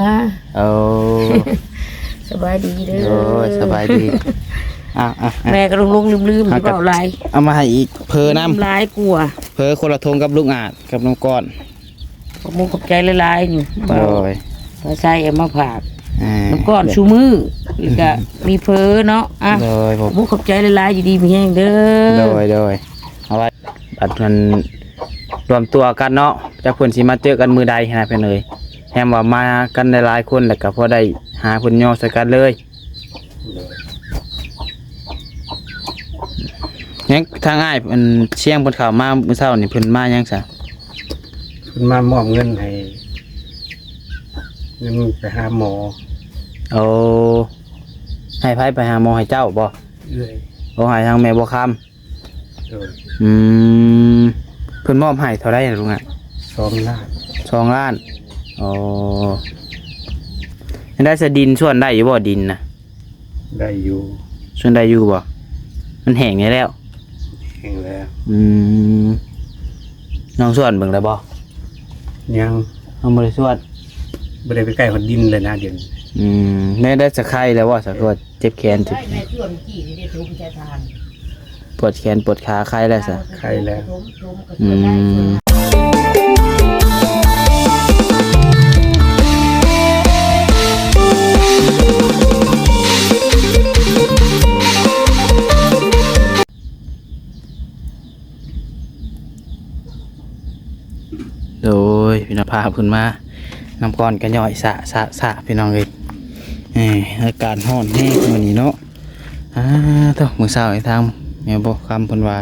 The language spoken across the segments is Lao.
ອ່າ ໂອ້ ສະບາຍດີເດີ ໂອ້ຍ ສະບາຍດີ ອ່ະ ອ່ະ ອ່ະ ແມ່ກໍຫຼົງໆລືມໆ ເອົາ ຊິເວົ້າຫຼາຍ ເອົາມາໃຫ້ອີກ ເຜີນຳ ຫຼາຍກວ່າ ເຜີຄົນລະຖົງກັບລຸງອາດກັບນ້ອງກ້ອນ ຂອບມຸກຂອບໃຈຫຼາຍໆຢູ່ ໂດຍ ບ່າວໄຊເອົາມາຝາກ ອ່າ ນ້ອງກ້ອນຊຸມື້ ແລ້ວກໍມີເຜີເນາະ ອ່ະ ໂດຍ ຂອບມຸກຂອບໃຈຫຼາຍໆ ຢູ່ດີມີແຮງເດີ ໂດຍ ໂດຍ ເອົາໄວ້ ບັດມັນລວມຕົວກັນເນາະ ຈັກເພິ່ນຊິມາເຈີກັນມື້ໃດຫັ້ນນະເພິ່ນເອີຍ ແຮມວ່າມາກັນຫຼາຍໆຄົນ ແລ້ວກໍພໍໄດ້ຫາເພິ່ນຍໍໃສ່ກັນເລີຍ ໂດຍ ຍັງທາງອ້າຍອັນຊຽງເພິ່ນເຂົ້າມາມື້ເຊົ້ານີ້ ເພິ່ນມາຫຍັງຊະ? ເພິ່ນມາມອບເງິນໃຫ້ ເງິນໄປຫາໝໍ ໂອ້ ໃຫ້ໃຜໄປຫາໝໍ? ໃຫ້ເຈົ້າບໍ່? ເອື້ອຍ ໂອ້ ໃຫ້ທາງແມ່ບົວຄຳ ໂດຍ ອືມ ເພິ່ນມອບໃຫ້ເທົ່າໃດນະລຸງອາດ? ສອງລ້ານ ສອງລ້ານ ອໍ ຍັງໄດ້ສະດິນ ສວນໄດ້ຢູ່ບໍ່ ດິນນະ? ໄດ້ຢູ່ ສວນໄດ້ຢູ່ບໍ່? ມັນແຫ້ງແດ່ແລ້ວ ແຫ້ງແລ້ວ ອືມ ນ້ອງສວນເບິ່ງແລ້ວບໍ່? ຍັງ ຍັງບໍ່ໄດ້ສວນ ບໍ່ໄດ້ໄປໃກ້ຮອດດິນເລີຍນະດຽວນີ້ ອືມ ແມ່ໄດ້ສະໄຄແລ້ວບໍ່? ສະກວດ ເຈັບແຂນ ເຈັບແຂນ ປວດແຂນປວດຂາ ໄຄແລ້ວຊະ ໄຄແລ້ວ ອືມ ໂດຍ ພີ່ນ້ອງ ພາເພິ່ນມາ ນ້ຳກ້ອນກະຍ້ອຍສະ ສະ ສະ ພີ່ນ້ອງເອີຍ ເອີ ອາກາດຮ້ອນແຮງມື້ນີ້ເນາະ ອາ ໂທ້ ມື້ເຊົ້ານີ້ທາງແມ່ບົວຄຳເພິ່ນວ່າ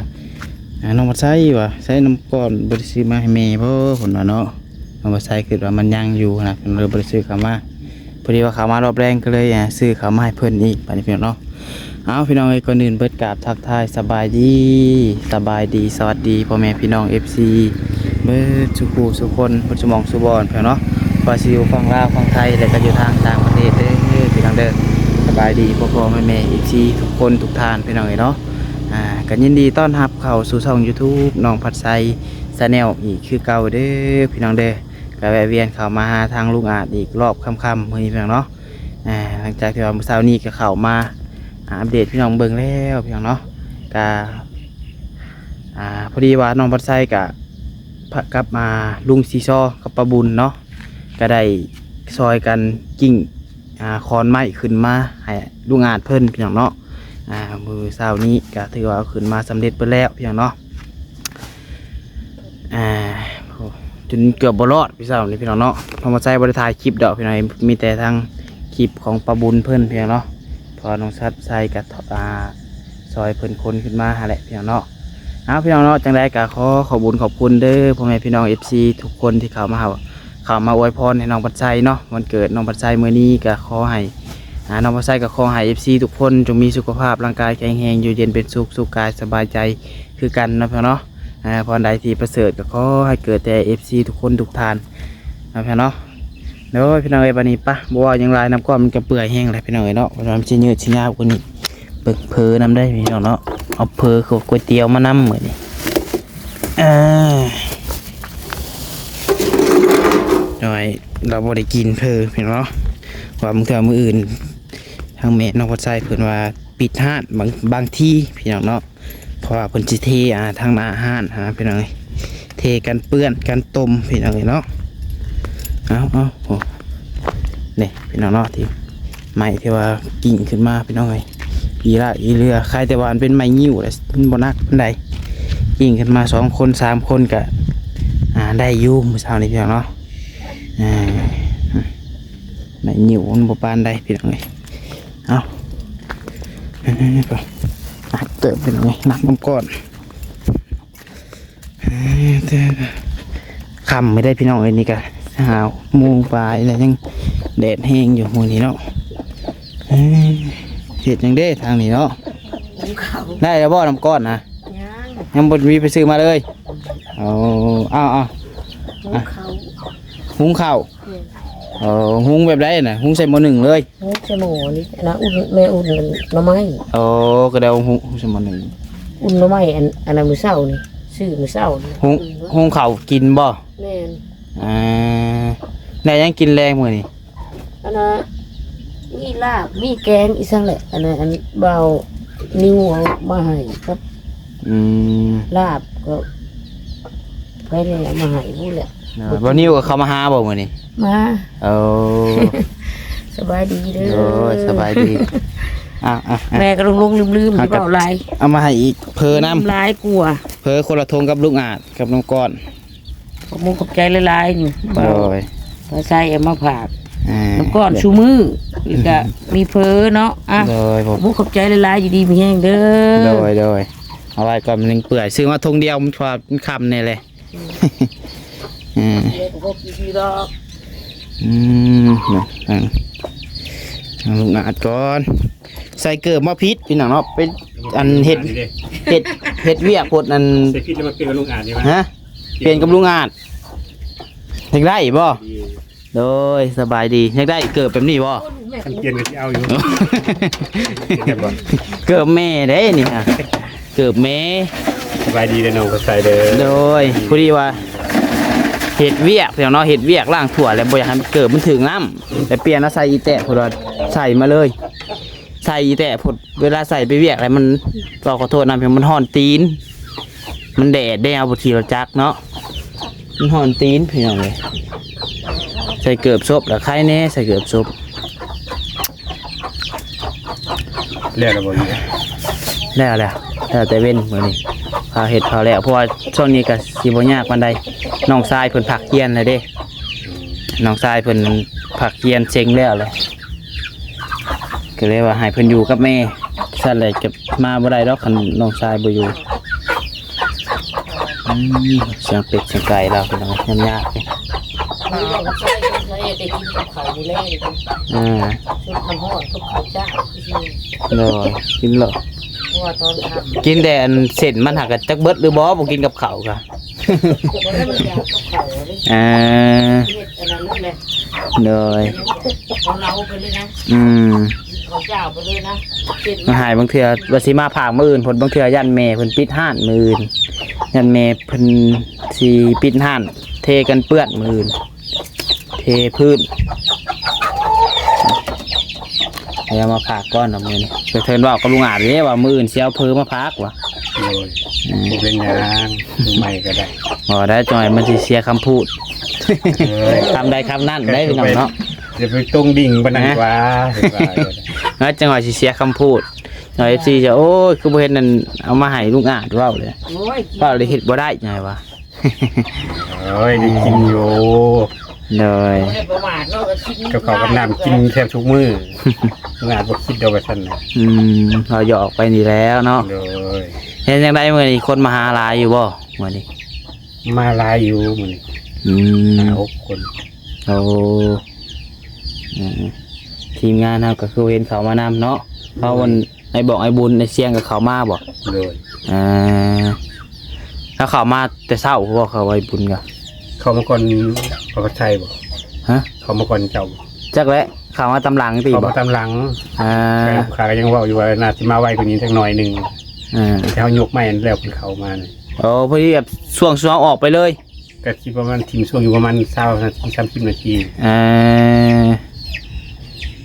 ອາ ນ້ອງບັດໄຊວ່າ ໃຊ້ນ້ຳກ້ອນບໍ່ໄດ້ຊື້ມາໃຫ້ແມ່ບໍ່ ເພິ່ນວ່າເນາະ ນ້ອງບັດໄຊຄິດວ່າມັນຍັງຢູ່ນະ ເພິ່ນເລີຍບໍ່ໄດ້ຊື້ເຂົ້າມາ ພໍດີວ່າເຂົ້າມາລອບແລງ ກໍເລີຍ ອາ ຊື້ເຂົ້າມາໃຫ້ເພິ່ນອີກ ບາດນີ້ພີ່ນ້ອງເນາະ ເອົາ ພີ່ນ້ອງເອີຍ ກ່ອນອື່ນເບິດກາບທັກທາຍສະບາຍດີ ສະບາຍດີ ສະຫວັດດີພໍ່ແມ່ພີ່ນ້ອງເອັຟຊີ ເບິດສູ່ຜູ້ສູ່ຄົນ ເບິດສູ່ໝ່ອງສູ່ບ່ອນ ພີ່ນ້ອງເນາະ ວ່າຊິຢູ່ຝັ່ງລາວ ຝັ່ງໄທ ແລະ ກໍຢູ່ທາງຕ່າງປະເທດເດີ ພີ່ນ້ອງເດີ ສະບາຍດີພໍ່ໆແມ່ໆເອັຟຊີທຸກຄົນທຸກທ່ານ ພີ່ນ້ອງເອີຍເນາະ ອາ ກໍຍິນດີຕ້ອນຮັບເຂົ້າສູ່ຊ່ອງຢູທູບ ນ້ອງພັດໄຊ Channel ອີກຄືເກົ່າເດີ ພີ່ນ້ອງເດີ ກໍແວະວຽນເຂົ້າມາຫາທາງລຸງອາດອີກລອບຄ່ຳໆ ມື້ນີ້ ພີ່ນ້ອງເນາະ ອາ ຫຼັງຈາກທີ່ວ່າມື້ເຊົ້ານີ້ກໍເຂົ້າມາ ອາ ອັບເດດພີ່ນ້ອງເບິ່ງແລ້ວ ພີ່ນ້ອງເນາະ ກະ ອາ ພໍດີວ່ານ້ອງພັດໄຊກະ ພະ ກັບ ອາ ລຸງຊີຊໍກັບປ້າບຸນເນາະ ກະໄດ້ຊ່ອຍກັນກິ່ງ ອາ ຂອນໄມ້ຂຶ້ນມາໃຫ້ລຸງອາດເພິ່ນ ພີ່ນ້ອງເນາະ ອາ ມື້ເຊົ້ານີ້ກະຖືວ່າເອົາຂຶ້ນມາສຳເລັດເບິດແລ້ວ ພີ່ນ້ອງເນາະ. ອ່າ ໂອ້ ຈົນເກືອບບໍ່ລອດ ພີ່ສາວນີ້ ພີ່ນ້ອງເນາະ. ນ້ອງບັດໄຊບໍ່ໄດ້ຖ່າຍຄລິບດອກ ພີ່ນ້ອງ ມີແຕ່ທາງຄລິບຂອງປ້າບຸນເພິ່ນ ພີ່ນ້ອງເນາະ. ເພາະວ່ານ້ອງຊັດໄຊກໍ ອ່າ ຊ່ອຍເພິ່ນຂົນຂຶ້ນມາຫັ້ນແຫຼະ ພີ່ນ້ອງເນາະ. ເອົາ ພີ່ນ້ອງເນາະ ຈັ່ງໃດກໍຂໍຂອບບຸນຂອບຄຸນເດີ ພໍ່ແມ່ພີ່ນ້ອງ ເອັຟຊີ ທຸກຄົນທີ່ເຂົ້າມາ ເຂົ້າມາອວຍພອນໃຫ້ນ້ອງບັດໄຊເນາະ. ວັນເກີດນ້ອງບັດໄຊມື້ນີ້ກໍຂໍໃຫ້ ອ່າ ນ້ອງບັດໄຊກໍຂໍໃຫ້ ເອັຟຊີ ທຸກຄົນຈົ່ງມີສຸຂະພາບຮ່າງກາຍແຂງແຮງ ຢູ່ເຢັນເປັນສຸກ ສຸກກາຍສະບາຍໃຈຄືກັນເນາະ ພີ່ນ້ອງເນາະ. ອ່າ ພອນໃດທີ່ປະເສີດກໍຂໍໃຫ້ເກີດແຕ່ ເອັຟຊີ ທຸກຄົນທຸກທ່ານເນາະ ພີ່ນ້ອງເນາະ. ໂດຍ ພີ່ນ້ອງເອີຍ ບາດນີ້ປະ ບໍ່ເວົ້າຫຍັງຫຼາຍ ນ້ຳກ້ອນມັນກໍເປື່ອຍແຮງແຫຼະ ພີ່ນ້ອງເອີຍເນາະ. ວ່າມັນຊິຍືດຊິຍາວກວ່ານີ້ ເບິ່ງເຜີນຳໄດ້ ພີ່ນ້ອງເນາະ. ເອົາເຜີກັບກ໋ວຍຕຽວມານຳມື້ນີ້. ເອີ ນ້ອຍ ລາວບໍ່ໄດ້ກິນເຜີ ພີ່ນ້ອງເນາະ. ວ່າມື້ເທື່ອມື້ອື່ນ ທາງແມ່ນ້ອງພັດໄຊເພິ່ນວ່າປິດຮ້ານ ບາງ ບາງທີ ພີ່ນ້ອງເນາະ. ເພາະວ່າເພິ່ນຊິເທ ອ່າ ທາງໜ້າຮ້ານຫັ້ນນະ ພີ່ນ້ອງເອີຍ ເທກັນເປື້ອນກັນຕົມ ພີ່ນ້ອງເອີຍເນາະ. ເອົາ ເອົາ ໂອ້ ນີ້ ພີ່ນ້ອງເນາະ ທີ່ໄມ້ທີ່ວ່າກິ່ງຂຶ້ນມາ ພີ່ນ້ອງເອີຍ ອີຫຼາກອີເຫຼືອ. ຄາຍແຕ່ວ່າມັນເປັນໄມ້ງິ້ວແຫຼະ ມັນບໍ່ໜັກປານໃດ. ກິ່ງຂຶ້ນມາສອງຄົນສາມຄົນກະ ອ່າ ໄດ້ຢູ່ມື້ເຊົ້ານີ້ ພີ່ນ້ອງເນາະ. ອ່າ ໄມ້ງິ້ວມັນບໍ່ປານໃດ ພີ່ນ້ອງເອີຍ. ເອົາ ໜັກເຕີບ ພີ່ນ້ອງເອີຍ ໜັກນຳກ້ອນ. ຄ່ຳໄປໄດ້ ພີ່ນ້ອງເອີຍ ນີ້ກະຫ້າໂມງປາຍແລ້ວ ຍັງແດດແຮງຢູ່ມື້ນີ້ເນາະ. ເຮັດຫຍັງເດ້ທາງນີ້ເນາະ? ໄດ້ແລ້ວບໍ່ ນ້ຳກ້ອນນະ? ຍັງ ຍັງບໍ່ມີໄປຊື້ມາເລີຍ. ເອົາ ເອົາ ເອົາ ຫຸງເຂົ້າ ຫຸງເຂົ້າ. ແມ່ນ ເອີ ຫຸງແບບໃດນະ? ຫຸງໃສ່ໝໍ້ໜຶ້ງເລີຍ? ຫຸງໃສ່ໝໍ້ນີ້ນະ ອຸ່ນ ແມ່ອຸ່ນໜໍ່ໄມ້. ໂອ້ ກໍໄດ້ຫຸງ ຫຸງໃສ່ໝໍ້ໜຶ້ງ ອຸ່ນໜໍ່ໄມ້. ອັນ ອັນນັ້ນມື້ເຊົ້ານີ້ ຊື້ມື້ເຊົ້ານີ້ ຫຸງ ຫຸງເຂົ້າກິນບໍ່? ແມ່ນ ອ່າ ໄດ້ຫຍັງກິນແລງມື້ນີ້? ອັນນ່າ ມີລາບ ມີແກງອີ່ຫຍັງແຫຼະ ອັນນັ້ນ ອັນບ່າວນິວເອົາມາໃຫ້ກັບ ອືມ ລາບກໍໃຜແດ່ເອົາມາໃຫ້ພຸ້ນແຫຼະ. ບ່າວນິວກໍເຂົ້າມາຫາບໍ່ມື້ນີ້? ມາ. ໂອ້ ສະບາຍດີເດີ. ໂອ້ຍ ສະບາຍດີ. ອ່ະ ອ່ະ ອ່ະ ແມ່ກໍຫຼົງໆລືມໆ ເອົາ ຊິເວົ້າຫຼາຍ ເອົາມາໃຫ້ອີກເພີນຳ ຫຼາຍກວ່າ ເພີຄົນລະຖົງກັບລຸງອາດກັບນ້ອງກ້ອນ. ຂອບມຸກຂອບໃຈຫຼາຍໆ ນີ້ ໂດຍ ບ່າວໄຊເອົາມາຝາກ ອ່າ ນ້ຳກ້ອນຊຸມື້ ແລ້ວກະມີເພີເນາະ. ອ່ະ ໂດຍ ຂອບມຸກຂອບໃຈຫຼາຍໆ ຢູ່ດີມີແຮງເດີ. ໂດຍ ໂດຍ ເອົາໄວ້ກ່ອນ ມັນຍັງເປື່ອຍ ຊື້ມາຖົງດຽວ ມັນວ່າມັນຄ່ຳແນ່ແຫຼະ. ອືມ ອືມ ອືມ ເອົາ ເອົາ ເອົາ ລຸງອາດກ່ອນ ໃສ່ເກີບມາຜິດ ພີ່ນ້ອງເນາະ ເປັນ ອັນ ເຮັດ ເຮັດ ເຮັດວຽກໂພດ ອັນ ໃສ່ຜິດແລ້ວມາປ່ຽນກັບລຸງອາດນີ້ຫວາ? ຮະ? ປ່ຽນກັບລຸງອາດ ຢາກໄດ້ບໍ່? ດີ ໂດຍ ສະບາຍດີ. ຢາກໄດ້ເກີບແບບນີ້ບໍ່? ຄັນປ່ຽນກໍຊິເອົາຢູ່. ເກີບແມ່ເດ້ນີ້ ເກີບແມ່. ສະບາຍດີເດີນ້ອງພາໄຊເດີ. ໂດຍ ພໍດີວ່າເຮັດວຽກ ພີ່ນ້ອງເນາະ ເຮັດວຽກລ້າງຖ້ວຍແລ້ວບໍ່ຢາກໃຫ້ເກີບມັນຖືກນ້ຳ ແລ້ວປ່ຽນເອົາໃສ່ອີແຕະ ເພິ່ນວ່າໃສ່ມາເລີຍ ໃສ່ອີແຕະພຸ້ນ ເວລາໃສ່ໄປວຽກແລ້ວມັນ ຕ້ອງຂໍໂທດນຳ ມັນຮ້ອນຕີນ ມັນແດດເດ້ ເຮົາບໍ່ຂີ່ລົດຈັກເນາະ ມັນຮ້ອນຕີນ ພີ່ນ້ອງເອີຍ. ໃສ່ເກີບສົບລະໄຄແດ່ ໃສ່ເກີບສົບ. ແລ້ວລະບໍ່? ແລ້ວແລ້ວ ແລ້ວແຕ່ເວັນມື້ນີ້ ພາເຮັດພາແລ້ວ ເພາະວ່າຊ່ວງນີ້ກະຊິບໍ່ຍາກປານໃດ ນ້ອງຊາຍເພິ່ນພັກຮຽນແລ້ວເດ້ ນ້ອງຊາຍເພິ່ນພັກຮຽນເສັງແລ້ວແຫຼະ ກໍເລີຍວ່າໃຫ້ເພິ່ນຢູ່ກັບແມ່ ຊັ້ນແຫຼະຈະມາບໍ່ໄດ້ດອກ ຄັນນ້ອງຊາຍບໍ່ຢູ່. ອືມ ສຽງເປັດສຽງໄກ່ລາວ ພີ່ນ້ອງ ຍາມຍາກເດ້. ອ່າ ຊຸບນ້ຳຮ້ອນກັບເຂົ້າຈ້າງຊື່ໆ. ໂດຍ ກິນໂລດ ເພາະວ່າຕອນຄ່ຳ ກິນແຕ່ອັນເສັ້ນມັນ ຫາກະຈັກເບິດຫຼືບໍ່ ບໍ່ກິນກັບເຂົ້າກະ. ບໍ່ໄດ້ມັນຢາກກັບເຂົ້າເດ້. ອ່າ ເຮັດອັນນັ້ນແຫຼະ. ໂດຍ ເອົາເຫຼົ້າໄປເລີຍນະ. ອືມ ເອົາເຈົ້າໄປເລີຍນະ. ມາໃຫ້ບາງເທື່ອວ່າຊິມາພາກມື້ອື່ນພຸ້ນ ບາງເທື່ອຢ້ານແມ່ເພິ່ນປິດຮ້ານມື້ອື່ນ ຢ້ານແມ່ເພິ່ນຊິປິດຮ້ານ ເທກັນເປື້ອນມື້ອື່ນ ເທພື້ນ. ແລ້ວມາຝາກກ່ອນເນາະມື້ນີ້ ກະເທີນເວົ້າກັບລຸງອາດເດ້ວ່າມື້ອື່ນຊິເອົາເພີມາຝາກວ່າ. ໂດຍ ອືມ ບໍ່ເປັນຫຍັງ ມື້ໃໝ່ກໍໄດ້. ບໍ່ໄດ້ ຈັ່ງໃດມັນຊິເສຍຄຳພູດ. ເອີຍ ຄຳໃດຄຳນັ້ນໄດ໋ ພີ່ນ້ອງເນາະ ຢ່າໄປຕົງດິ່ງປານນັ້ນກວ່າ. ແລ້ວຈັ່ງວ່າຊິເສຍຄຳພູດ ເອັຟຊີ ຈະ ໂອ້ຍ ຄືບໍ່ເຮັດນັ້ນ ເອົາມາໃຫ້ລຸງອາດເວົ້າເລີຍ. ໂອ້ຍ ເວົ້າແລ້ວເຮັດບໍ່ໄດ້ ຈັ່ງໃດວະ. ໂອ້ຍ ໄດ້ກິນຢູ່. ໂດຍ ບໍ່ໄດ້ປະໝາດເນາະ ກໍກິນ ກັບເຂົ້າກັບນ້ຳກິນແທບທຸກມື້. ອາດບໍ່ຄິດດອກວ່າຊັ້ນນະ. ອືມ ເຮົາຢອກໄປນີ້ແລ້ວເນາະ. ໂດຍ ເຮັດຈັ່ງໃດມື້ນີ້ ຄົນມາຫາຫຼາຍຢູ່ບໍ່ມື້ນີ້? ມາຫຼາຍຢູ່ມື້ນີ້. ອືມ ຫ້າຫົກຄົນ. ໂອ້ ອືມ ທີມງານເຮົາກໍຄືເຫັນເຂົາມານຳເນາະ. ເຮົາ ໂດຍ ອັນ ອ້າຍບອກ ອ້າຍບຸນ ອ້າຍຊຽງກໍເຂົ້າມາບໍ່? ໂດຍ ອ່າ ເຂົາເຂົ້າມາແຕ່ເຊົ້າບໍ່? ເຂົາ ອ້າຍບຸນກໍເຂົ້າມາກ່ອນ ພາໄຊບໍ່? ຮະ? ເຂົ້າມາກ່ອນເຈົ້າບໍ່? ຈັກແຫຼະ ເຂົ້າມາຕາມຫຼັງຕິ ເຂົ້າມາ ບໍ່? ຕາມຫຼັງ. ອ່າ ແຕ່ລູກຄ້າກໍຍັງເວົ້າຢູ່ວ່າໜ້າຊິມາໄວກວ່ານີ້ຈັກໜ້ອຍໜຶ່ງ. ອ່າ ແຕ່ເຮົາຍົກໄມ້ແລ້ວເພິ່ນເຂົ້າມານີ້. ໂອ້ ພໍດີແບບຊ່ວງ ຊ່ວງອອກໄປເລີຍ. ກະຊິປະມານ ຖິ້ມຊ່ວງຢູ່ປະມານຊາວນາທີ ສາມສິບນາທີ. ເອີ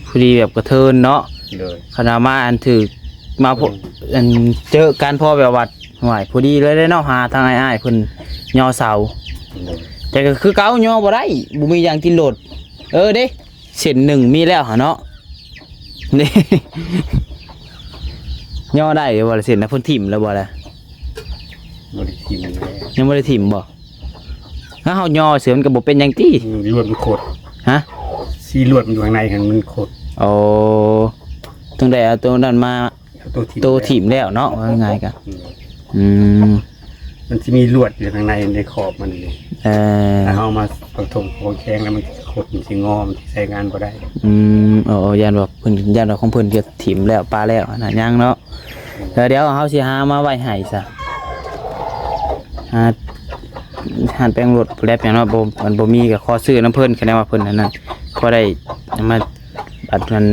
ພໍດີແບບກະເທີນເນາະ. ໂດຍ ຄັນວ່າມາອັນຖືກມາ ອືມ ອັນເຈີກັນພໍແບບວ່າ ຫ້ວຍ ພໍດີເລີຍເນາະ ຫາທາງອ້າຍໆເພິ່ນຍໍເສົາ. ໂດຍ ແຕ່ກໍຄືເກົ່າຍໍບໍ່ໄດ້ ບໍ່ມີຫຍັງຕິດລົດ. ເອີເດ້ ເສັ້ນໜຶ່ງມີແລ້ວຫັ້ນເນາະ. ຍໍໄດ້ຢູ່ບໍ່ລະ ເສັ້ນນະ ເພິ່ນຖິ້ມແລ້ວບໍ່ລະ? ບໍ່ໄດ້ຖິ້ມແລ້ວ ຍັງບໍ່ໄດ້ຖິ້ມບໍ່? ຖ້າເຮົາຍໍເສືອມັນກໍບໍ່ເປັນຫຍັງຕິ? ອືມ ລວດມັນຂົດ. ຮະ? ຊີ້ລວດມັນຢູ່ຂ້າງໃນຫັ້ນມັນຂົດ. ໂອ້ ຕ້ອງໄດ້ເອົາໂຕນັ້ນມາ ເອົາໂຕຖິ້ມ ໂຕຖິ້ມແລ້ວເນາະ ເວົ້າງ່າຍໆກະ. ອືມ ອືມ ມັນຊິມີລວດຢູ່ຂ້າງໃນ ໃນຂອບມັນນີ້. ເອີ ຖ້າເຮົາມາປະຖົມຂອງແຂງແລ້ວ ມັນຊິຂົດ ມັນຊິງອ ມັນຊິໃຊ້ງານບໍ່ໄດ້. ອືມ ໂອ້ ຢ້ານວ່າເພິ່ນ ຢ້ານວ່າຂອງເພິ່ນຈະຖິ້ມແລ້ວປະແລ້ວຫັ້ນນະ ຍັງເນາະ. ແລ້ວດຽວເຮົາຊິຫາມາໄວ້ໃຫ້ຊະ ຫາຮ້ານແປງລົດແລັບຫຍັງເນາະ. ບໍ່ ມັນບໍ່ມີກໍຂໍຊື້ນຳເພິ່ນ ຄະແນນວ່າເພິ່ນອັນນັ້ນ ພໍໄດ້ມາ ບັດມັນ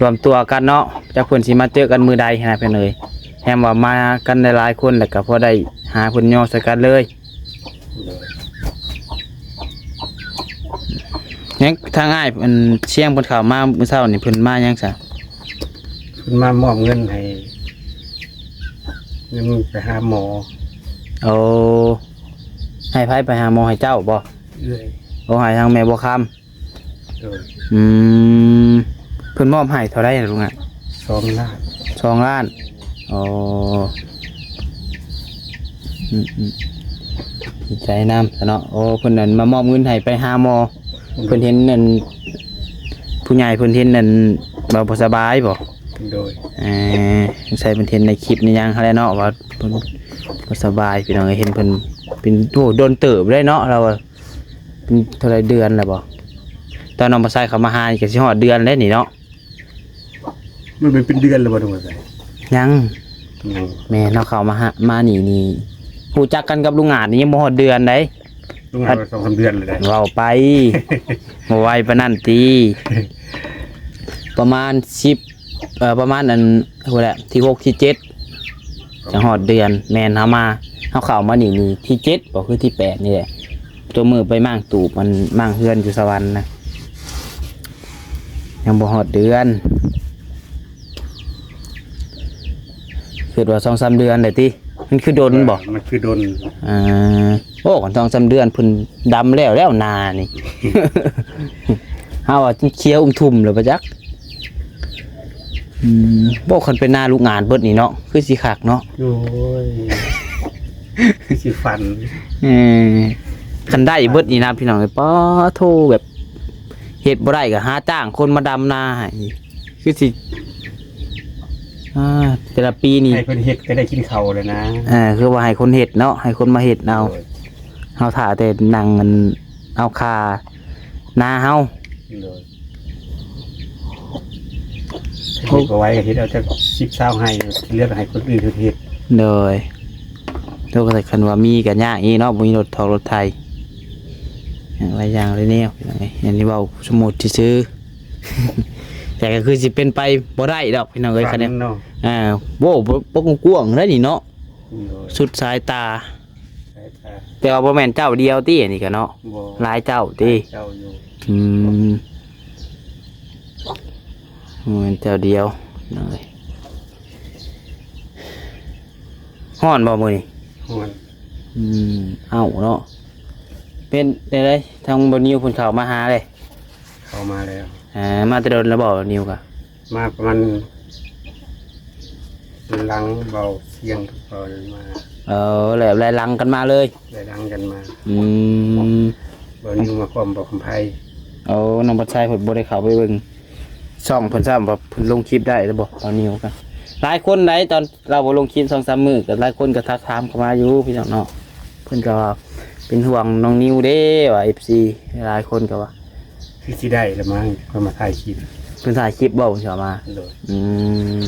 ລວມຕົວກັນເນາະ. ຈັກເພິ່ນຊິມາເຈີກັນມື້ໃດຫັ້ນນະເພິ່ນເອີຍ ແຮມວ່າມາກັນຫຼາຍໆຄົນ ແລ້ວກໍພໍໄດ້ຫາເພິ່ນຍໍໃສ່ກັນເລີຍ. ໂດຍ ຍັງທາງອ້າຍອັນຊຽງເພິ່ນເຂົ້າມາມື້ເຊົ້ານີ້ ເພິ່ນມາຫຍັງຊະ? ເພິ່ນມາມອບເງິນໃຫ້ ເງິນໄປຫາໝໍ. ໂອ້ ໃຫ້ໃຜໄປຫາໝໍ? ໃຫ້ເຈົ້າບໍ່? ເອື້ອຍ. ໂອ້ ໃຫ້ທາງແມ່ບົວຄຳ. ໂດຍ. ອືມ ເພິ່ນມອບໃຫ້ເທົ່າໃດລະລຸງອາດ? ສອງລ້ານ. ສອງລ້ານ. ໂອ້ ອືມໆ ດີໃຈນຳຊະເນາະ. ໂອ້ ເພິ່ນນັ້ນມາມອບເງິນໃຫ້ໄປຫາໝໍ. ໂດຍ. ເພິ່ນເຫັນອັນ ຜູ້ໃຫຍ່ເພິ່ນເຫັນອັນວ່າບໍ່ສະບາຍບໍ່? ໂດຍ. ເອີ ສົງໄສເພິ່ນເຫັນໃນຄລິບໃນຫຍັງຫັ້ນແຫຼະເນາະ ວ່າເພິ່ນບໍ່ສະບາຍ. ພີ່ນ້ອງເອີຍ ເຫັນເພິ່ນເປັນ ໂອ້ ດົນເຕີບເລີຍເນາະ ລາວວ່າ ເປັນເທົ່າໃດເດືອນແລ້ວບໍ່? ຕອນນ້ອງປາໄຊເຂົ້າມາຫານີ້ກໍຊິຮອດເດືອນແລ້ວນີ້ເນາະ. ມັນເປັນ ເປັນເດືອນແລ້ວບໍ່ ນ້ອງປາໄຊ? ຍັງ. ຍັງ. ແມ່ນ ເຮົາເຂົ້າມາຫາ ມານີ້ນີ້ ຮູ້ຈັກກັນກັບລຸງອາດນີ້ຍັງບໍ່ຮອດເດືອນໃດ. ລຸງອາດ ສອງສາມເດືອນແລ້ວໃດ. ເວົ້າໄປ ບໍ່ໄວປານນັ້ນຕິ. ປະມານສິບ ເອີ ປະມານອັນ ພຸ້ນແຫຼະ ທີຫົກທີເຈັດ ຈັ່ງຮອດເດືອນ. ແມ່ນ ເຮົາມາ ເຮົາເຂົ້າມານີ້ນີ້ທີເຈັດບໍ່ ຄືທີແປດນີ້ແຫຼະ. ຕົວມື້ໄປມ້າງຕູບ ມັນມ້າງເຮືອນຢູ່ສະຫວັນນະ ຍັງບໍ່ຮອດເດືອນ. ຄິດວ່າສອງສາມເດືອນໄດ້ຕິ. ມັນຄືດົນບໍ່? ເອີ ມັນຄືດົນ. ອ່າ ໂອ້ ຄັນສອງສາມເດືອນເພິ່ນດຳແລ້ວ ແລ້ວນານີ້ ເຮົາວ່າເຂຽວອຸ່ມທຸ່ມແລ້ວປະຈັກ. ອືມ ໂອ້ ຄັນເປັນນາລູກງານເບິດນີ້ເນາະ ຄືຊິຄັກເນາະ. ໂອ້ຍ ຄືຊິຝັນ. ເອີ ຄັນໄດ້ເບິດນີ້ນະ ພີ່ນ້ອງເອີຍ ປາໂທ ແບບເຮັດບໍ່ໄດ້ກໍຫາຈ້າງຄົນມາດຳນາໃຫ້ ຄືຊິ ອ່າ ແຕ່ລະປີນີ້ ໃຫ້ເພິ່ນເຮັດກໍໄດ້ກິນເຂົ້າແລ້ວນະ. ເອີ ຄືວ່າໃຫ້ຄົນເຮັດເນາະ ໃຫ້ຄົນມາເຮັດເອົາ. ໂດຍ. ເຮົາຖ້າແຕ່ນັ່ງອັນ ເອົາຄ່ານາເຮົາ. ໂດຍ. ເຮັດບໍ່ໄຫວກໍເຮັດເອົາຈັກສິບຊາວໄຮ່ ທີ່ເຫຼືອກໍໃຫ້ຄົນອື່ນເຮັດ. ໂດຍ. ໂຕກໍຄັນວ່າມີກໍຍາກອີກເນາະ ບໍ່ມີລົດຖອກລົດໄຖ ຫຼາຍຢ່າງຫຼາຍແນວ. ອັນນີ້ເວົ້າສົມມຸດຊື່ໆ ແຕ່ກໍຄືຊິເປັນໄປບໍ່ໄດ້ດອກ ພີ່ນ້ອງເອີຍ. ຝັນເນາະ. ຄັນນີ້ ອ່າ ໂອ້ ບໍ່ ບໍ່ກວ້າງໆເດ້ນີ້ເນາະ. ໂດຍ. ສຸດສາຍຕາ. ແຕ່ວ່າບໍ່ແມ່ນເຈົ້າດຽວຕິ ອັນນີ້ກະເນາະ? ບໍ່. ຫຼາຍເຈົ້າຕິ? ຫຼາຍເຈົ້າຢູ່. ອືມ ບໍ່ແມ່ນເຈົ້າດຽວ. ຮ້ອນບໍ່ມື້ນີ້? ຮ້ອນ. ອືມ ເອົ້າເນາະ. ເປັນແນວໃດ ທາງບ່າວນິວເພິ່ນເຂົ້າມາຫາເດ້? ເຂົ້າມາແລ້ວ. ອ່າ ມາແຕ່ດົນແລ້ວບໍ່ ບ່າວນິວກະ? ມາປະມານຫຼັງເບົາຊຽງກັບເບົານັ້ນມາ. ເອີ ແລ້ວໄລ່ຫຼັງກັນມາເລີຍ? ໄລ່ຫຼັງກັນມາ. ອືມ ບ່າວນິວມາພ້ອມບ່າວຄຳໄພ. ໂອ້ ນ້ອງພັດໄຊເພິ່ນບໍ່ໄດ້ເຂົ້າໄປເບິ່ງຊ່ອງເພິ່ນຊ້ຳ ວ່າເພິ່ນລົງຄລິບໄດ້ຫຼືບໍ່ ບ່າວນິວກະ. ຫຼາຍຄົນໃດ ຕອນລາວບໍ່ລົງຄລິບສອງສາມມື້ ກໍຫຼາຍຄົນກໍທັກຖາມເຂົ້າມາຢູ່ ພີ່ນ້ອງເນາະ. ເພິ່ນກໍວ່າເປັນຫ່ວງນ້ອງນິວເດ້ ວ່າ ເອັຟຊີ ຫຼາຍຄົນກໍວ່າ ຄືຊິໄດ້ລະມັ້ງ ເພິ່ນມາຖ່າຍຄລິບ. ເພິ່ນຖ່າຍຄລິບບໍ່ ເພິ່ນເຂົ້າມາ? ໂດຍ. ອືມ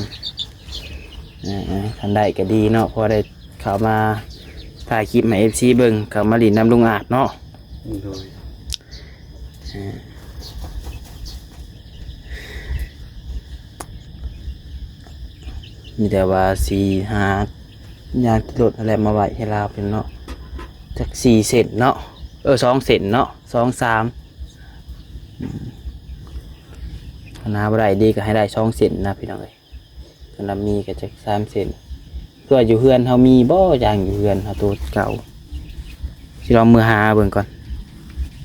ເອີໆ ຄັນໄດ້ກໍດີເນາະ ພໍໄດ້ເຂົ້າມາຖ່າຍຄລິບໃຫ້ ເອັຟຊີ ເບິ່ງ ເຂົ້າມາຫຼິ້ນນຳລຸງອາດເນາະ. ໂດຍ. ເອີ ມີແຕ່ວ່າຊິຫາ ຍາງຂີ່ລົດຫັ້ນແຫຼະມາໄວ້ໃຫ້ລາວເປັນເນາະ ຈັກສີ່ເສັ້ນເນາະ ເອີ ສອງເສັ້ນເນາະ ສອງສາມ ອືມ ຄັນຫາບໍ່ໄດ້ດີກໍໃຫ້ໄດ້ສອງເສັ້ນນະ ພີ່ນ້ອງເອີຍ. ຄັນວ່າມີກໍຈັກສາມເສັ້ນ ຄືວ່າຢູ່ເຮືອນເຮົາມີບໍ່ ຢາງຢູ່ເຮືອນເຮົາໂຕເກົ່າ. ຊິລອງມືຫາເບິ່ງກ່ອນ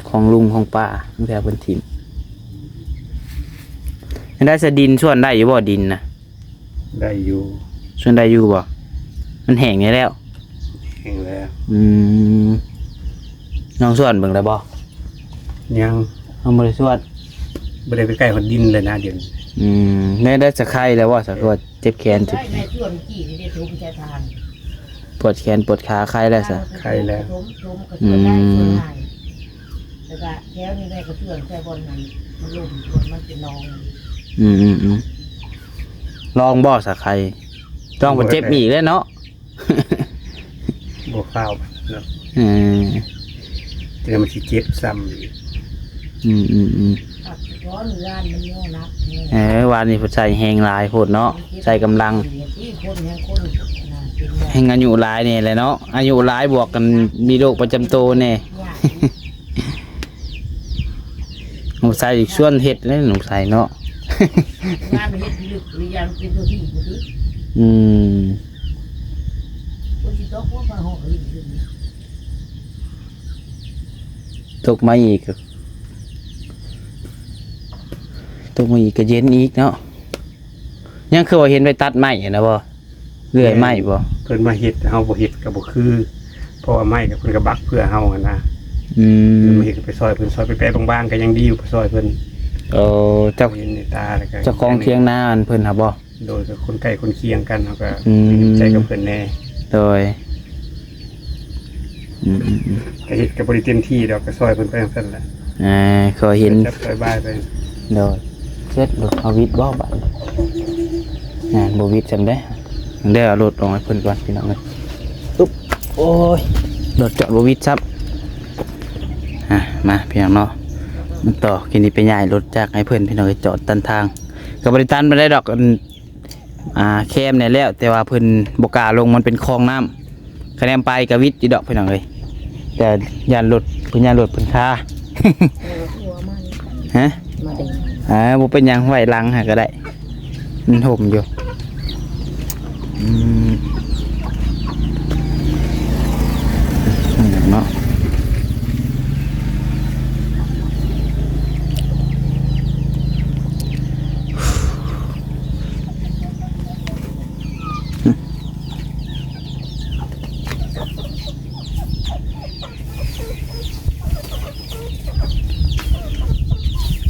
ຂອງລຸງຂອງປ້າ ບາງເທື່ອເພິ່ນຖິ້ມ. ອັນໃດສະ ດິນສວນໄດ້ຢູ່ບໍ່ ດິນນະ? ໄດ້ຢູ່. ສວນໄດ້ຢູ່ບໍ່? ມັນແຫ້ງແດ່ແລ້ວ? ແຫ້ງແລ້ວ. ອືມ ລອງສວນເບິ່ງໄດ້ບໍ່? ຍັງ. ຍັງບໍ່ໄດ້ສວນ? ບໍ່ໄດ້ໄປໃກ້ຮອດດິນເລີຍນະດຽວນີ້. ອືມ ແນວໃດສະ ໄຄແລ້ວບໍ່ສະ? ເອີ ເຈັບແຂນ ເຈັບ ໄດ້ ແມ່ສວນກີ້ນີ້ໄດ້ຖົມໃສ່ທາງ ປວດແຂນປວດຂາ ໄຄແລ້ວສະ? ໄຄແລ້ວ. ຖົມ ຖົມກໍສວນໄດ້ ອືມ ສວນງ່າຍ. ແລ້ວກະແຖວນີ້ແມ່ກໍເຊື່ອແຕ່ບ່ອນນັ້ນ ມັນລົມ ບ່ອນມັນເປັນໜອງ. ອືມໆໆ ລອງບໍ່ສະໄຄ? ລອງບໍ່ເຈັບອີກແລ້ວເນາະ. ບໍ່ຟ້າວເນາະ. ເອີ ແຕ່ມັນຊິເຈັບຊ້ຳອີກ. ອືມໆໆ ພັກຜ່ອນ ວານມັນຍັງໜັກແຮງ. ເອີ ວານນີ້ເພິ່ນໃສ່ແຮງຫຼາຍໂພດເນາະ ໃສ່ກຳລັງ. ຄົນແຮງຄົນ ແຮງອາຍຸຫຼາຍແດ່ແຫຼະເນາະ ອາຍຸຫຼາຍບວກກັນມີໂລກປະຈຳໂຕແດ່. ຍາກ ນ້ອງຊາຍອີກຊວນເຮັດເດ້ ນ້ອງຊາຍເນາະ. ງານເຮັດຢູ່ລຶກຫຼືຢ່າງເປັນຕົວທີ່ບໍ່ຕິ. ອືມ ໂອ້ຍ ຊິຕົກວ່າມາຮອດເຮັດຢູ່ນີ້ ຕົກມາອີກກໍ ຕົກມາອີກກໍເຢັນອີກເນາະ. ຍັງຄືວ່າເຫັນໄປຕັດໄມ້ຫັ້ນນະບໍ່? ເລື່ອຍໄມ້ບໍ່? ເພິ່ນມາເຮັດ ເຮົາບໍ່ເຮັດກໍບໍ່ຄື ເພາະວ່າໄມ້ກໍເພິ່ນກໍບັກເພື່ອເຮົາຫັ້ນນະ. ອືມ ເພິ່ນມາເຮັດກໍໄປຊ່ອຍເພິ່ນ ຊ່ອຍແປະໆບາງໆກໍຍັງດີຢູ່ ໄປຊ່ອຍເພິ່ນ. ໂອ້ ເຈົ້າ ເຫັນໃນຕາແລ້ວກໍ ເຈົ້າຂອງຖຽງນາອັນເພິ່ນຫັ້ນບໍ່? ໂດຍ ກໍຄົນໃກ້ຄົນຄຽງກັນ ເຮົາກໍ ອືມ ມີນ້ຳໃຈກັບເພິ່ນແດ່. ໂດຍ ອືມໆໆ ກໍເຮັດກໍບໍ່ໄດ້ເຕັມທີ່ດອກ ກໍຊ່ອຍເພິ່ນໄປຈັ່ງຊັ້ນແຫຼະ. ອ່າ ກໍເຫັນ ຊ່ອຍຈັດຊ່ອຍບາຍໄປ. ໂດຍ ເສັດ ເອົາຫວິດບໍ່ບາດນີ້? ອ່າ ບໍ່ຫວິດຊ້ຳເດ້. ເດີ ເອົາລົດອອກໃຫ້ເພິ່ນກ່ອນ ພີ່ນ້ອງເອີຍ. ອຶບ ໂອ້ຍ ລົດຈອດບໍ່ຫວິດຊ້ຳ. ອ່າ ມາ ພີ່ນ້ອງເນາະ ມັນຕໍ່ ກິນນີ້ໄປຍ້າຍລົດຈັກໃຫ້ເພິ່ນ ພີ່ນ້ອງເອີຍ. ຈອດຕັນທາງ ກໍບໍ່ໄດ້ຕັນປານໃດດອກ ອັນ ອ່າ ແຄມແດ່ແລ້ວ ແຕ່ວ່າເພິ່ນບໍ່ກ້າລົງ ມັນເປັນຄອງນ້ຳ. ຄະແນນໄປກະວິດຢູ່ດອກ ພີ່ນ້ອງເອີຍ ແຕ່ຢ້ານລົດ ເພິ່ນຢ້ານລົດເພິ່ນຄາ. ຮະ? ອ່າ ບໍ່ເປັນຫຍັງ ໄວ້ຫຼັງຫັ້ນກໍໄດ້ ມັນຮົ່ມຢູ່. ອືມ ເນາະ.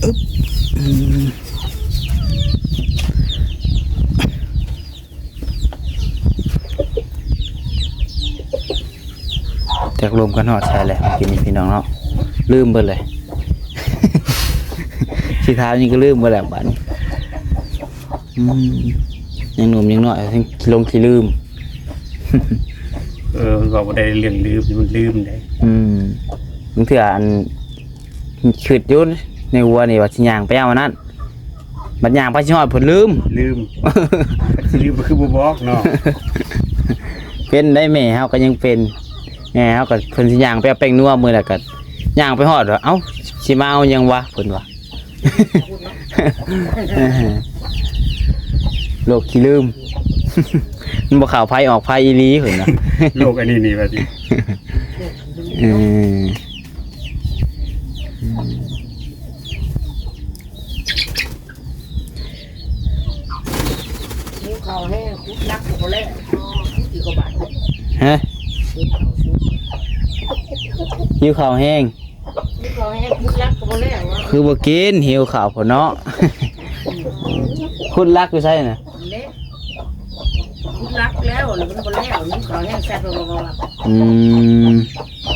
ອຶບ ອືມ ຈັກລົມກັນຮອດໃສແຫຼະ ກິນນີ້ ພີ່ນ້ອງເນາະ ລືມເບິດເລີຍ. ຊິຖາມຫຍັງກໍລືມເບິດແລ້ວບາດນີ້. ອືມ ຍັງໜຸ່ມຍັງນ້ອຍ ຍັງຂີ້ຫຼົງຂີ້ລືມ. ເອີ ມັນເວົ້າບໍ່ໄດ້ເລື່ອງລືມ ມັນລືມເດ້. ອືມ ບາງເທື່ອອັນ ຄິດຢູ່ໃນຫົວນີ້ວ່າຊິຍ່າງໄປເອົາອັນນັ້ນ ບັດຍ່າງໄປຊິຮອດພຸ້ນລືມ ລືມ ຊິລືມກໍຄືບໍ່ບອກເນາະ. ເປັນໄດ໋ ແມ່ເຮົາກໍຍັງເປັນ ແມ່ເຮົາກໍ ເພິ່ນຊິຍ່າງໄປເອົາແປ້ງນົວມື້ໃດກໍຍ່າງໄປຮອດວ່າ ເອົ້າ ຊິມາເອົາຫຍັງວະ ເພິ່ນວ່າ. ໂລກຂີ້ລືມ ມັນບໍ່ເຂົ້າໃຜອອກໃຜອີ່ຫຼີເພິ່ນວ່າ ໂລກອັນນີ້ນີ້ວ່າຕິ. ເອີ ຫິວເຂົ້າແຮງ ຂຸດຫຼັກກໍບໍ່ແລ້ວ ຂຸດອີກກໍບາດ. ຮະ? ຫິວເຂົ້າແຮງ ຫິວເຂົ້າແຮງ ຂຸດຫຼັກກໍບໍ່ແລ້ວ ຄືບໍ່ກິນ ຫິວເຂົ້າພຸ້ນເນາະ. ຂຸດຫຼັກຢູ່ໃສນະ? ຂຸດຫຼັກແລ້ວ ແລ້ວມັນບໍ່ແລ້ວ ຫິວເຂົ້າແຮງ ແຊບ. ອືມ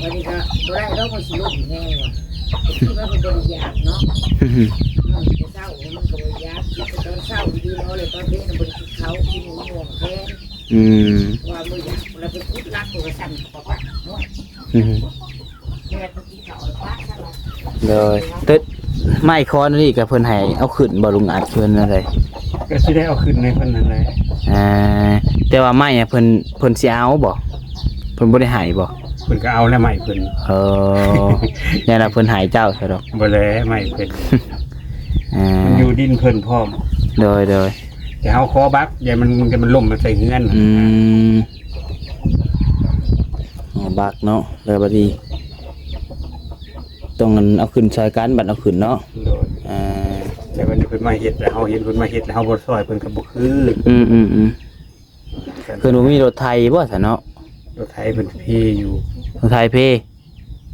ບັດນີ້ກໍບໍ່ໄດ້ດອກ ມັນຊິລົງແຮງວ່າ ທີ່ວ່າມັນບໍ່ໄດ້ຢາກເນາະ. ອືມ ແຕ່ເຊົ້າມັນກໍບໍ່ຢາກ ກິນແຕ່ຕອນເຊົ້າດີໆ ເນາະ ແລ້ວຕອນເວັນມັນບໍ່ໄດ້ກິນເຂົ້າ ກິນໝ່ວງແທນ. ອືມ ວ່າບໍ່ຢາກ ແລ້ວໄປຂຸດຫຼັກ ກໍສັ່ນປະປະ ໂອ້ຍ. ອືມ ແມ່ນ ໂດຍ ຕຶດ ໄມ້ຄອນນີ້ກໍເພິ່ນໃຫ້ເອົາຂຶ້ນບໍ່ ລຸງອາດ ເພິ່ນແນວໃດ? ກໍຊິໄດ້ເອົາຂຶ້ນໃຫ້ເພິ່ນນັ້ນແຫຼະ. ອ່າ ແຕ່ວ່າໄມ້ເພິ່ນ ເພິ່ນຊິເອົາບໍ່? ເພິ່ນບໍ່ໄດ້ໃຫ້ບໍ່? ເພິ່ນກໍເອົາແລ້ວໄມ້ເພິ່ນ. ເອີ ຢ້ານວ່າເພິ່ນໃຫ້ເຈົ້າຊະດອກ. ບໍ່ແລະ ໄມ້ເພິ່ນ ອ່າ ມັນຢູ່ດິນເພິ່ນພ້ອມ. ໂດຍ ໂດຍ ແຕ່ເຮົາຂໍບັກ ຢ້ານມັນ ມັນ ມັນລົ້ມມາໃສ່ເຮືອນ. ອືມ ເອົາບັກເນາະ ແລ້ວບັດນີ້ ຕ້ອງອັນເອົາຂຶ້ນຊ່ອຍກັນ ບັດເອົາຂຶ້ນເນາະ. ໂດຍ ອ່າ ແຕ່ບັດນີ້ເພິ່ນມາເຮັດແລ້ວ ເຮົາເຫັນເພິ່ນມາເຮັດແລ້ວ ເຮົາບໍ່ຊ່ອຍເພິ່ນກໍບໍ່ຄື. ອືມໆໆ ເພິ່ນບໍ່ມີລົດໄຖບໍ່ຊະເນາະ? ລົດໄຖເພິ່ນເພຢູ່ ລົດໄຖເພ.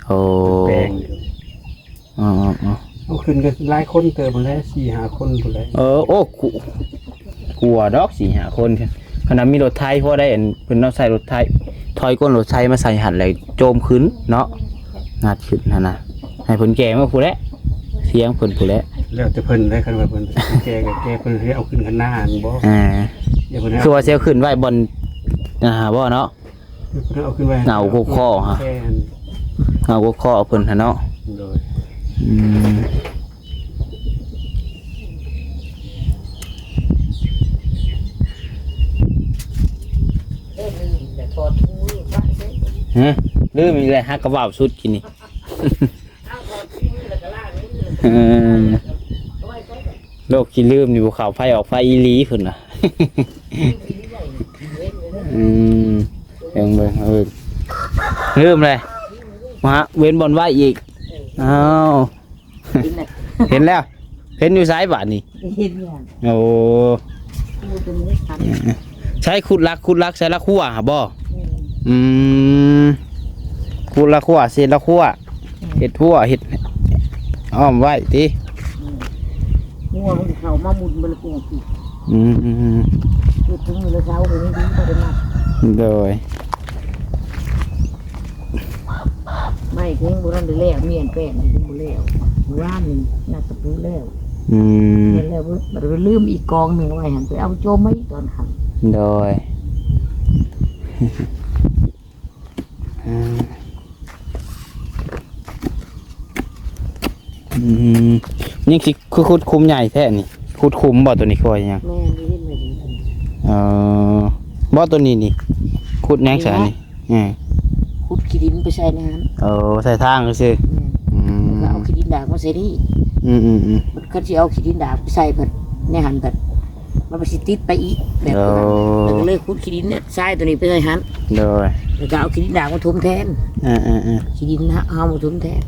ໂອ້ ເພິ່ນແປງຢູ່. ອໍໆໆ ເອົາຂຶ້ນກໍຫຼາຍຄົນເຕີບພຸ້ນແຫຼະ ສີ່ຫ້າຄົນພຸ້ນແຫຼະ. ເອີ ໂອ້ ກ- ກວ່າດອກ ສີ່ຫ້າຄົນ ຂະໜາດມີລົດໄຖພໍໄດ້ ອັນ ເພິ່ນເອົາໃສ່ລົດໄຖ ຖອຍກົ້ນລົດໄຖມາໃສ່ຫັ້ນ ແລ້ວໂຈມຂຶ້ນເນາະ ງັດຂຶ້ນຫັ້ນນະ ໃຫ້ເພິ່ນແກ່ມາພຸ້ນແຫຼະ ຖຽງເພິ່ນພຸ້ນແຫຼະ. ແລ້ວແຕ່ເພິ່ນແຫຼະ ຄັນວ່າເພິ່ນແກ່ກໍແກ່ ເພິ່ນຊິເອົາຂຶ້ນຄັນນາຫັ້ນບໍ? ອ່າ ຄືວ່າຊິເອົາຂຶ້ນໄວ້ບ່ອນ ອ່າ ບໍ່ເນາະ? ເອົາຫົວຂໍ້ຫາ ເອົາຫົວຂໍ້ເພິ່ນຫັ້ນເນາະ. ໂດຍ ອືມ ເອີ ລືມແລ້ວ ຖອດຖົງມືໄປເດ້. ຮະ? ລືມອີກແລ້ວ ຫາກະເວົ້າສຸດກິນນີ້. ເອົາຖອດຖົງມືແລ້ວກໍລ້າງມືແລ້ວ ເອີ ໂລກຂີ້ລືມນີ້ ບໍ່ເຂົ້າໄຟອອກໄຟອີ່ຫຼີພຸ້ນນະ. ອືມ ເບິ່ງ ເບິ່ງ ເບິ່ງ ລືມເລີຍ ມາເວັ້ນບ່ອນໄວ້ອີກ. ອ້າວ ເຫັນແລ້ວ ເຫັນແລ້ວ ເຫັນຢູ່ໃສບາດນີ້? ເຫັນແລ້ວ ໂອ້ ໃຊ້ຂຸດຫຼັກ ຂຸດຫຼັກໃສ່ລະຂົວຫັ້ນບໍ່? ອືມ ຂຸດລະຂົວ ເສດລະຂົວ ເຮັດຮົ້ວ ເຮັດອ້ອມໄວ້ຕິ. ງົວມັນເຂົ້າມາມຸດມັນລະກົວ. ອືມ ເຮັດເຖິງມື້ລະເຊົ້າກໍຍັງດີ ບໍ່ໄດ້ມັດ. ໂດຍ ໄມ້ກໍຍັງບໍ່ທັນໄດ້ແລ້ວ ມ້ຽນແປ້ນກໍຍັງບໍ່ແລ້ວ. ມື້ວານນີ້ນັດຕະປູແລ້ວ. ອືມ ແລ້ວເບິດ ບັດໄປລືມອີກກອງໜຶ່ງໄວ້ຫັ້ນ ໄປເອົາໂຈມມາອີກຕອນຄ່ຳ. ໂດຍ ອືມ ອືມ ຍັງຊິຄືຂຸດຂຸມໃຫຍ່ແທ້ນີ້. ຂຸດຂຸມບໍ່ໂຕນີ້ ຄືວ່າຫຍັງ? ແມ່ນ ໄດ້ຍິນແບບນີ້. ເອີ ບໍ່ ໂຕນີ້ນີ້ ຂຸດຫຍັງຊະນີ້? ເອີ ຂຸດຂີ້ດິນໄປໃສ່ໃນຫັ້ນ. ເອີ ໃສ່ທາງຊື່ໆ. ແມ່ນ ອືມ ແລ້ວກໍເອົາຂີ້ດິນດາກມາໃສ່ນີ້. ອືມໆໆ ຄັນຊິເອົາຂີ້ດິນດາກໄປໃສ່ພັດ ໃນຫັ້ນພັດ ມັນກໍຊິຕິດໄປອີກແບບ ເອີ ນັ້ນ ແລ້ວກໍເລີຍຂຸດຂີ້ດິນຊາຍໂຕນີ້ໄປໃສ່ຫັ້ນ. ໂດຍ ແລ້ວກໍເອົາຂີ້ດິນດາກມາຖົມແທນ. ເອີໆໆ ຂີ້ດິນເຮົາມາຖົມແທນ.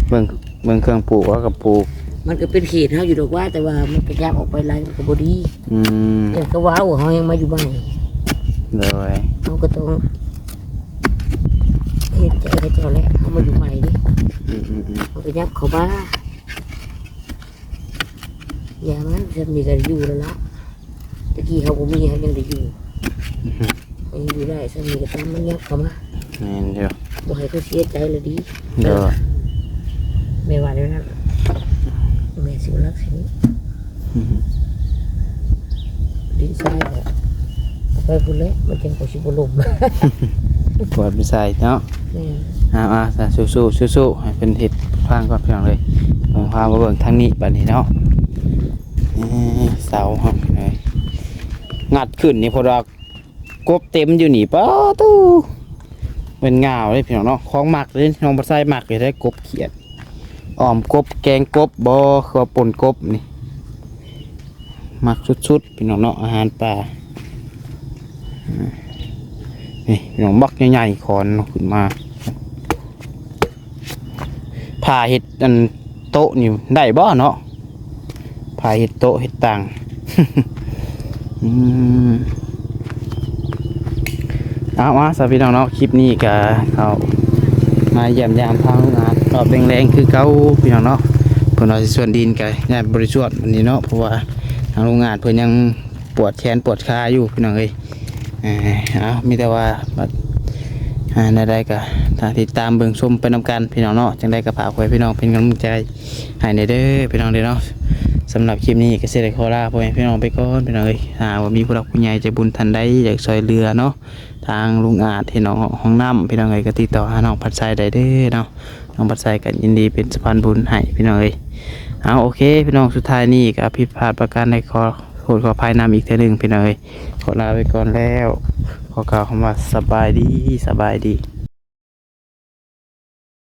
ເບິ່ງ ເບິ່ງເຄື່ອງປູກ ເຮົາກໍປູກ ມັນກໍເປັນເຂດເຮົາຢູ່ດອກວ່າ ແຕ່ວ່າມັນກໍຍາກອອກໄປຫຼາຍ ມັນກໍບໍ່ດີ. ອືມ ເອີ ກໍວ່າເຮົາຍັງມາຢູ່ໃໝ່. ໂດຍ ເຮົາກໍຕ້ອງເຫັນໃຈເຂົາເຈົ້າແຫຼະ ເຮົາມາຢູ່ໃໝ່ເດ້. ອືມໆໆ ເຮົາກໍຍັບເຂົ້າມາ. ຢ່າມັນ ຊ່ຳນີ້ກໍຢູ່ແລ້ວລະ. ແຕ່ກີ້ເຮົາບໍ່ມີ ເຮົາຍັງໄດ້ຢູ່. ອືຮຶ ຍັງຢູ່ໄດ້ ຊ່ຳນີ້ກໍຕາມມັນຍັບເຂົ້າມາ. ແມ່ນຢູ່ ບໍ່ໃຫ້ເຂົາເສຍໃຈລະດີ. ໂດຍ ແມ່ວ່າແນວນັ້ນ. ແມ່ຊິບໍ່ລັກຊິນີ້. ອືຮຶ ດິນຊາຍກໍເອົາໄປພຸ້ນແຫຼະ ມັນຈັ່ງກໍຊິບໍ່ລົ້ມ. ກວດບໍ່ໃສ່ເນາະ. ແມ່ນ ເອົາໆ ສາ ສູ້ໆ ສູ້ໆ ໃຫ້ເພິ່ນເຮັດຟາງກ່ອນ ພີ່ນ້ອງເອີຍ. ເບິ່ງ ພາມາເບິ່ງທາງນີ້ບາດນີ້ເນາະ. ເອີ ເສົາເຮົາເອີຍ ງັດຂຶ້ນນີ້ ເພາະວ່າກົບເຕັມຢູ່ນີ້. ປາໂຕ ແມ່ນງາວເດ້ ພີ່ນ້ອງເນາະ. ຂອງມັກເດ້ ນ້ອງບໍ່ໃສ່ມັກເດ້ ກົບຂຽດ ອ້ອມກົບ ແກງກົບບໍ່ ຄືວ່າປົ່ນກົບນີ້ ມັກສຸດໆ ພີ່ນ້ອງເນາະ ອາຫານປ່າ. ນີ້ພີ່ນ້ອງ ບັກໃຫຍ່ໆ ຂອນເນາະ ຂຶ້ນມາ. ຜ້າເຮັດອັນໂຕະນີ້ໄດ້ບໍ່ເນາະ? ຜ້າເຮັດໂຕະເຮັດຕັ່ງ. ອືມ ເອົາ ມາຊະພີ່ນ້ອງເນາະ ຄລິບນີ້ກະເຂົ້າມາຢ້ຽມຢາມທາງໂຮງງານຮອບແລງໆ ຄືເກົ່າພີ່ນ້ອງເນາະ. ເພິ່ນວ່າຊິສວນດິນ ກະຢ້ານບໍ່ໄດ້ສວນມື້ນີ້ເນາະ ເພາະວ່າທາງໂຮງງານເພິ່ນຍັງປວດແຂນປວດຂາຢູ່ພີ່ນ້ອງເອີຍ. ເອີ ເອົາ ມີແຕ່ວ່າ ອ່າ ແນວໃດກໍຖ້າຕິດຕາມເບິ່ງຊົມໄປນຳກັນພີ່ນ້ອງເນາະ. ຈັ່ງໃດກໍຝາກໄວ້ພີ່ນ້ອງເປັນກຳລັງໃຈໃຫ້ແດ່ເດີພີ່ນ້ອງເດີເນາະ. ສຳລັບຄລິບນີ້ກໍຊິໄດ້ຂໍລາພໍ່ແມ່ພີ່ນ້ອງໄປກ່ອນພີ່ນ້ອງເອີຍ. ຖ້າວ່າມີຜູ້ຫຼັກຜູ້ໃຫຍ່ໃຈບຸນທ່ານໃດຢາກຊ່ວຍເຫຼືອເນາະ ທາງລຸງອາດເຮັດຫ້ອງ ຫ້ອງນ້ຳພີ່ນ້ອງເອີຍ ກໍຕິດຕໍ່ຫານ້ອງພັດໄຊໄດ້ເດີເນາະ. ນ້ອງພັດໄຊກໍຍິນດີເປັນສະພານບຸນໃຫ້ພີ່ນ້ອງເອີຍ. ເອົາ ໂອເຄພີ່ນ້ອງ ສຸດທ້າຍນີ້ກໍຜິດພາດປະການໃດ ຂໍໂທດຂໍອະໄພນຳອີກເທື່ອໜຶ່ງພີ່ນ້ອງເອີຍ. ຂໍລາໄປກ່ອນແລ້ວ ຂໍກ່າວຄຳວ່າສະບາຍດີ ສະບາຍດີ.